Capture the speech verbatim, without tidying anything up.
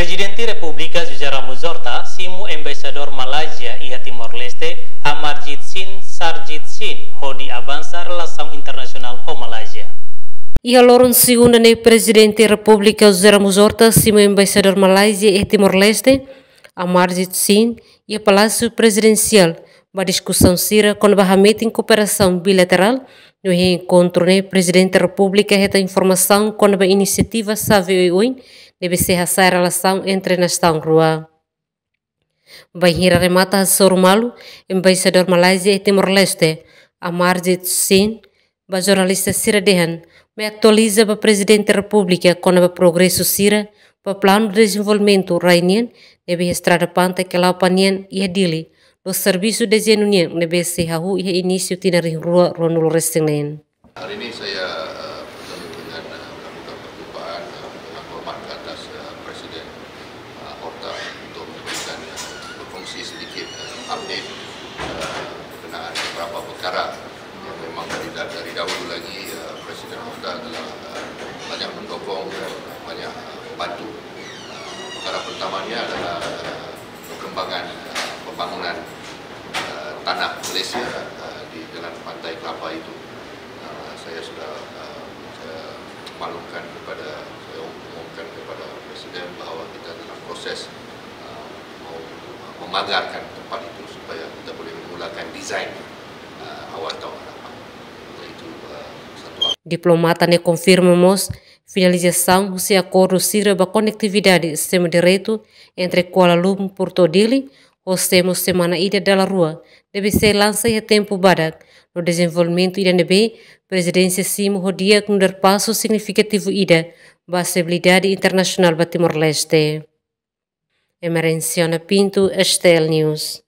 Prezidente Repúblika José Ramos Horta simu Embaixadór Malázia iha Timor-Leste, Amarjit Singh Sarjit Singh, hodi avansa relasaun internasionál ho Malázia. Iha loron segunda ne'e, Prezidente Repúblika José Ramos Horta simu Embaixadór Malázia iha Timor-Leste, Amarjit Singh, iha Palásiu Prezidensiál, ba diskusaun sira kona-ba hametin kooperasaun bilaterál. No iha enkontru ne'e, Prezidente Repúblika hetan informasaun kona-ba inisiativa xave oioin ne'ebé sei hasa'e relasaun entre nasaun rua. Bainhira remata hasoru malu, Embaixadór Malázia iha Timor-Leste, Amarjit Singh, ba jornalista sira dehan, mai atualiza ba Prezidente Repúblika kona-ba progresu sira ba planu dezenvolvimentu rai nian, ne'ebé estrada Pantai Kelapa nian iha Dili, no servisu dezeñu nian ne'ebé sei hahú iha inísiu tinan rihun rua ruanulu resin neen. Hari ini saya, eh, bertemu dengan, eh, melakukan perjumpaan, eh, dengan hormat ke atas, eh, Presiden, eh, Horta untuk memberikan, eh, berkongsi sedikit, eh, update, eh, berkenaan beberapa perkara yang memang dari, dari dahulu lagi, eh, Presiden Horta telah, eh, banyak mendukung dan banyak, eh, membantu. Eh, perkara pertamanya adalah, eh, perkembangan, eh, pembangunan, eh, tanah Malaysia, eh, di Jalan Pantai Kelapa itu. Eh, saya sudah, eh, saya maklumkan kepada, saya umumkan kepada Presiden bahwa kita dalam proses, eh, mau memagarkan tempat itu supaya kita boleh memulakan desain, eh, awal tahun hadapan. Itu, eh, satu. Diplomata ne'e konfirma mós finalizasaun husi akordu sira ba konetividade semi-diretu entre Kuala Lumpur to'o Dili, ho semo semana ida dala rua, ne'ebé sei lansa iha tempu badak, no dezenvolvimentu ida ne'ebé Prezidénsia simu ho di'ak nu'udar pasu signifikativu ida ba asesilidade internasionál ba Timor-Leste. Emerenciana Pinto, S T L News.